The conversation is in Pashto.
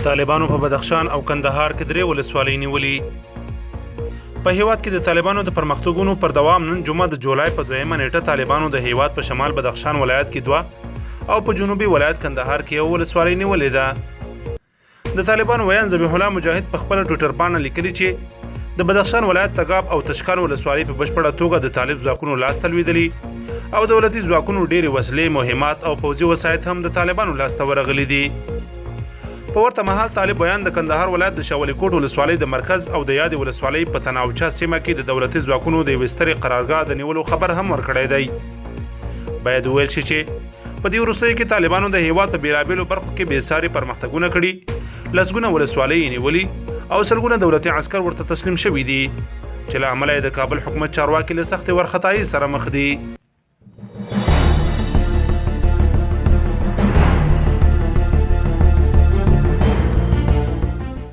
طالبانو په بدخشان او کندهار کې درې ولسوالۍ نیولي. په هیواد کې د طالبانو د پرمختګونو پر دوام نن جمعه د جولای په دویمه نیټه طالبانو د هیواد په شمال بدخشان ولایت کې دوه او په جنوبي ولایت کندهار کې یو ولسوالۍ نیولې ده. د طالبانو ویاند ذبیح الله مجاهد په خپل ټویټر پاڼه لیکلي چې د بدخشان ولایت تګاب او تشکان ولسوالۍ په بشپړه توګه د طالب ځواکونو لاس ته لوېدلي او دولتي ځواکونو ډېرې وسلې، مهمات او پوځي وسایط هم د طالبانو لاس ته ورغلي دي. په ورته مهال طالب ویاند د کندهار ولایت د شاولي کوټ ولسوالۍ د مرکز او د یادې ولسوالۍ په تناوچه سیمه کې د دولتي ځواکونو د یوې سترې قرارګاه د نیولو خبر هم ورکړی دی. باید وویل شي چې په دې وروستیو کې طالبانو د هیواد په بیلابیلو برخو کې بې ساري پرمختګونه کړي، لسګونه ولسوالۍ یې نیولي او سلګونه دولتي عسکر ورته تسلیم شوي دي، چې له امله یې د کابل حکومت چارواکي له سختې وارخطایۍ سره مخ دي.